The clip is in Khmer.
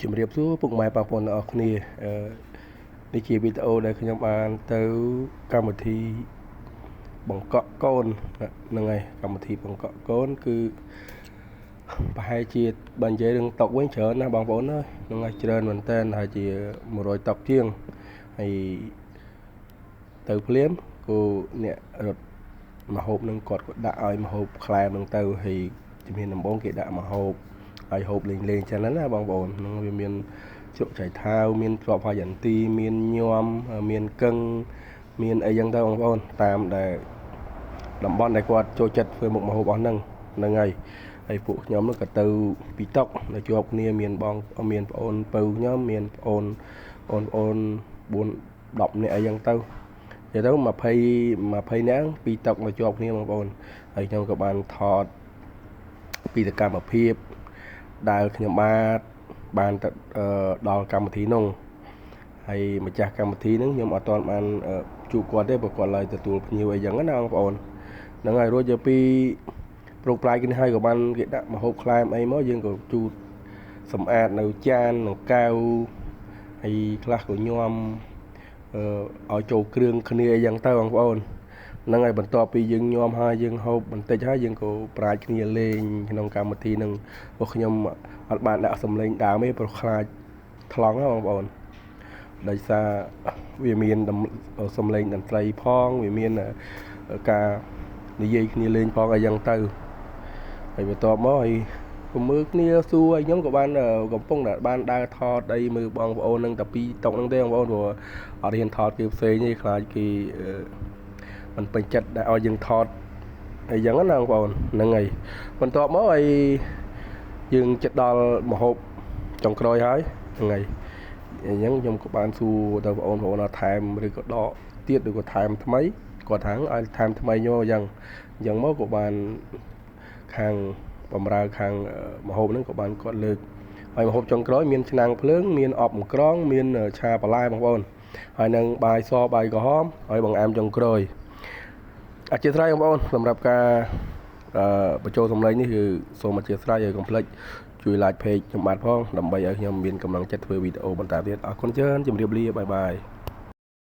ជំរាបសួរពុកម៉ែបងប្អូនទាំងអស់គ្នាអឺនេះជាវីដេអូដែលខ្ញុំបានទៅកម្មវិធីបង្កក់កូនហ្នឹងហើយកម្មវិធីបង្កក់កូនគឺប្រហែលជាបើនិយាយរឿងតុកវិញច្រើនណាស់បងប្អូនអើយហ្នឹងហើយច្រើនមែនតើហើយជា100តុកជាងហើយទៅភ្លាមគូអ្នករត់មហូបនឹងគាត់ក៏ដាក់ឲ្យមហូបក្លែមនឹងទៅហើយជំហានដំបូងគេដាក់មហូបហើយហូបលេងលេងចឹងណាបងប្អូនហ្នឹងវាមានជ្រក់ចៃថាវមានទ្របហយន្ទីមានញោមមានកឹងមានអីចឹងទៅបងប្អូនតាមដែលតំបន់ដែលគាត់ចូលចិត្តធ្វើមុខម្ហូបអស់ហ្នឹងហ្នឹងហើយហើយពួកខ្ញុំនោះក៏ទៅពីតុកនៅជាប់គ្នាមានបងមានប្អូនពៅខ្ញុំមានប្អូនបងប្អូន4 10នាក់អីចឹងទៅនិយាយទៅ20នាក់ពីតុកនៅជាប់គ្នាបងប្អូនហើយខ្ញុំក៏បានថតពីសកម្មភាពដែលខ្ញុំបាទបានទៅដល់កម្មវិធីនោះហើយម្ចាស់កម្មវិធីហ្នឹងខ្ញុំអត់ទាន់បានជួបគាត់ទេព្រោះគាត់ឡើយទទួលភ្ញៀវអីចឹងណាបងប្អូនហ្នឹងហើយរួចទៅពីប្រុកប្រាយគ្នាហើយក៏បានគេដាក់ម្ហូបក្លែមអីមកយើងក៏ជូតសម្អាតនៅចាននិងកែវហើយខ្លះក៏ញោមឲ្យចូលគ្រឿងគ្នាអីចឹងទៅបងប្អូនហ្នឹងហើយបន្ទាប់ពីយើងញោមហើយយើងហូបបន្តិចហើយយើងក៏ប្រាជ្ញគ្នាលេងក្នុងកម្មវិធីហ្នឹងពួកខ្ញុំអត់បានដាក់សំឡេងដើមទេព្រោះខ្លាចថ្លង់ណាបងប្អូនដោយសារវាមានសំឡេងតន្ត្រីផងវាមានការនិយាយគ្នាលេងផងអីចឹងទៅហើយបន្ទាប់មកហើយក៏មើលគ្នាសួរឲ្យខ្ញុំក៏បានកំពុងតែបានដើរថតអីមើលបងប្អូននឹងតែពីរតុកហ្នឹងទេបងប្អូនព្រោះអត់ហ៊ានថតគេផ្សេងទេខ្លាចគេមិនពេញចិត្តដែលឲ្យយើងថតអីចឹងណាបងប្អូនហ្នឹងហើយបន្ទាប់មកអីយើងចិត្តដល់ម្ហូបចុងក្រោយហើយហ្នឹងហើយអញ្ចឹងខ្ញុំក៏បានសួរទៅបងប្អូនថែមឬក៏ដកទៀតឬក៏ថែមថ្មីគាត់ថាឲ្យថែមថ្មីយកអញ្ចឹងអញ្ចឹងមកក៏បានខាងបំរើខាងម្ហូបហ្នឹងក៏បានគាត់លើកហើយម្ហូបចុងក្រោយមានឆ្នាំងភ្លើងមានអបក្រងមានឆាបន្លែបងប្អូនហើយនឹងបាយសបាយក្រហមហើយបង្អែមចុងក្រោយអធិស្ឋានបងប្អូនសម្រាប់ការបញ្ចូលសម្លេងនេះគឺសូមអធិស្ឋានឲ្យកុំភ្លេចជួយ like page ខ្ញុំបាទផងដើម្បីឲ្យខ្ញុំមានកម្លាំងចិត្តធ្វើវីដេអូបន្តទៀតអរគុណច្រើនជម្រាបលាបាយបាយ។